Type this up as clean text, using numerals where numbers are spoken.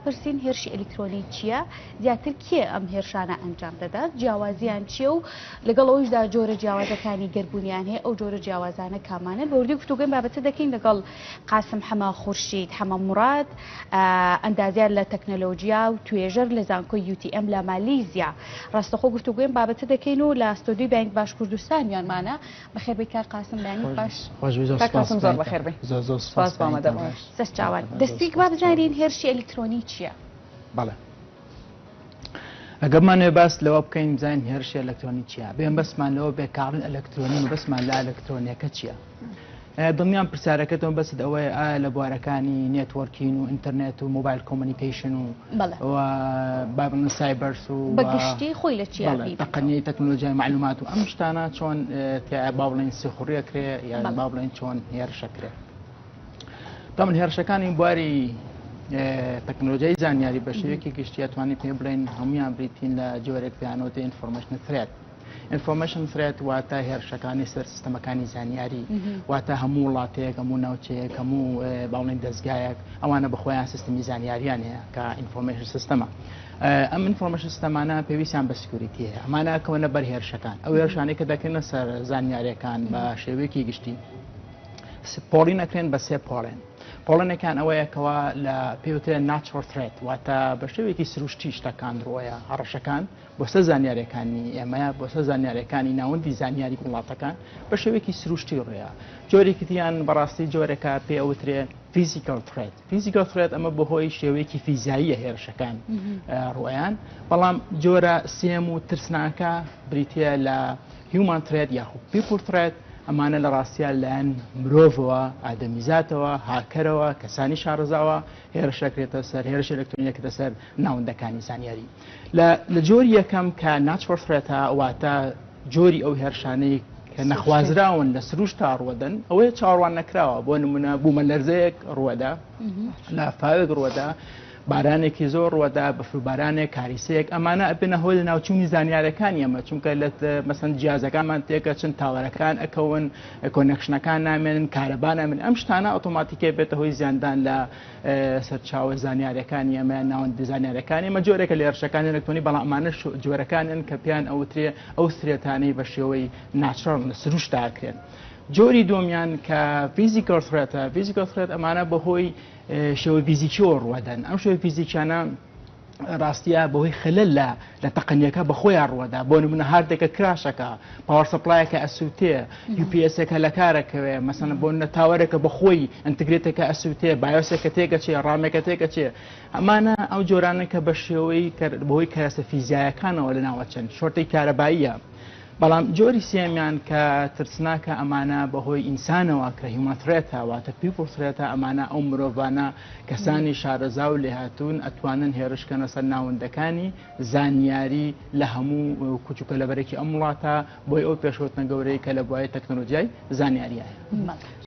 بپرسین هێرشی ئەلیکترۆنی چییە؟ زیاتر کێ ئەم هێرشانە ئەنجام دەدات؟ جیاوازیان چییە و لەگەڵ ئەویشدا جۆرە جیاوازەکانی گەربوونیان هەیە ئەو جۆرە جیاوازانە کامانەن؟ بە وردی گفتوگۆی بابەتە دەکەین لەگەڵ قاسم حەمە خورشید حەمە موراد ئەندازیار لە تەکنەلۆجیا و توێژەر لە زانکۆی UTM لە مالیزیا. ڕاستەخۆ گفتوگۆی بابەتە دەکەین و لە ستۆدیۆی بەیانی باش کوردستان میوانمانە. بەخێربێی کاک قاسم بەیانی باش. خۆش بی زۆر کاک سپاس قاسم زۆر بەخێر بێی. زۆر زۆر سپاس سپاس بۆ ئامادەبوون. سەرچاوان دەستپێک با بزانین هێرشی ئەلیکترۆنی چییە؟ بەڵێ ئەگەر بمانەوێ باس لەوە بکەین بزانین هێرشی ئەلکترۆنی چییە بێن بەسمان لەوە بێ کاڵین ئەلکترۆنی مەبەستمان لە ئەلکترۆنیەکە چییە؟ دڵنیام پرسیارەکەتەوە بەست ئەوەیە ئایا لە بوارەکانی networking و ئینتەرنێت و mobile communication و با بڵێن cybers و بەگشتی خۆی لە چیا تەقەنیی تەکنۆلۆژیای معلومات و ئەم شتانە چۆن با بڵێن سیخوڕیە کرێ یان با بڵێن چۆن هێرشە کرێ تەمن هێرشەکانی بواری تەکنۆلۆژیای زانیاری بە شێوەیەکی گشتی ئەتوانین پێ بڵێن هەمویان بریتین لە جۆرێک پێیانەوەتە information threat. Information threat واتە هێرشەکانی سەر سیستەمەکانی زانیاری واتە هەموو وڵاتەیەک هەموو ناوچەیەک هەموو باڵێن دەستگایەک ئەوانە بەخۆیان سیستمی زانیاریان هەیە کە information system ە ئەم information system انە پێویستیان بە security هەیە ئەمانە کەونە بەر هێرشەکان ئەو هێرشانەی کە دەکەنە سەر زانیاریەکان بە شێوەیەکی گشتی پۆڵین ئەکرێن بە سێ پۆڵێن پۆڵێنەکان ئەوەیە کەوا لە پێوترێن natural threat واتە بە شێوەیەکی سروشتی شتەکان ڕۆیە هەڕەشەکان بۆ سەر زانیاریەکانی ئێمەیە بۆ سەر زانیاریەکانی ناوەندی زانیاری وڵاتەکان بە شێوەیەکی سروشتی ڕێە جۆرێکی تریان بەڕاستی جۆرێکە پێ ئەوترێ physical threat physical threat ئەمە بەهۆی شێوەیەکی فیزیاییە هێرشەکان ڕۆیان بەڵام جۆرە سێم و ترسناکە بریتە لە human threat یاخود people threat ئەمانە لە ڕاستیا لایەن مرۆڤەوە ئادەمیزاتەوە هاکەرەوە کەسانی شارەزاوە هێرشەکرێتە سەر هێرش ئەلکترۆنیەکرێتە سەر ناوەندەکانی زانیاری لە لە جۆری یەکەم کە natural threat ە واتە جۆری ئەو هێرشانەی کە نەخوازراون لە سروشتا ڕوەدەن ئەوەیە چاوەڕوان نەکراوە بۆ نمونە بوومەلەرزەیەک ڕوەدا لافاوێک ڕوەدا بارانێکی زۆر ڕوەدا بەفربارانێک کاریسەیەک ئەمانە ئەبنە هۆی لە ناوچوونی زانیارەکانی ئەمە چونکە لە مەسەن جیازەکانمان تێکە چن tower ەکان ئەکەون connection ەکان نامێنن کارەبا نامێنن ئەم شتانە ئۆتۆماتیکە بێتە هۆی زیاندان لە سەرچاوە زانیاریەکانی ئەمە ناوەندی زانیاریەکانی ئەمە جۆرێکە لە هێرشەکانی ئەلکترۆنی بەڵام ئەمانە جۆرەکانن کە پێیان ئەوترێ ئەو threat انەی بە شێوەی natural لە سروشتا ئەکرێن جۆری دووەمیان کە physical threat ە physical threat ئەمانە بەهۆی شێوەی فیزیکیەوە ڕوەدەن ئەم شێوەی فیزیکیانە ڕاستیە بەهۆی خەلەل لە لە تەقەنیەکە بەخۆیان ڕوەدا بۆ نمونە hard ێکە crash ەکە power supply ەکە ئەسووتێ UPS ەکە لە کارەکەوێ مەسەن بۆ نە tower ێکە بەخۆی integrated ەکە ئەسووتێ BIOS ێکە تێکەچێ RAM ێکە تێکەچێ ئەمانە ئەو جۆرانە کە بە شێوەی بەهۆی کەرەسە فیزیایەکانەوە لە ناوەچن short ی کارەباییە بەڵام جۆری سێمیان کە ترسناکە ئەمانە بەهۆی ئینسانەوە کە human threat ە واتە people threat ە ئەمانە ئەو مرۆڤانە کەسانی شارەزا و لێهاتوون ئەتوانن هێرش کەنە سەر ناوەندەکانی زانیاری لە هەموو کوچوکەلەبەرێکی ئەم وڵاتە بۆی ئەو پێشکەوتنە گەورەی کە لە بواری تەکنەلۆجیای زانیاریایە.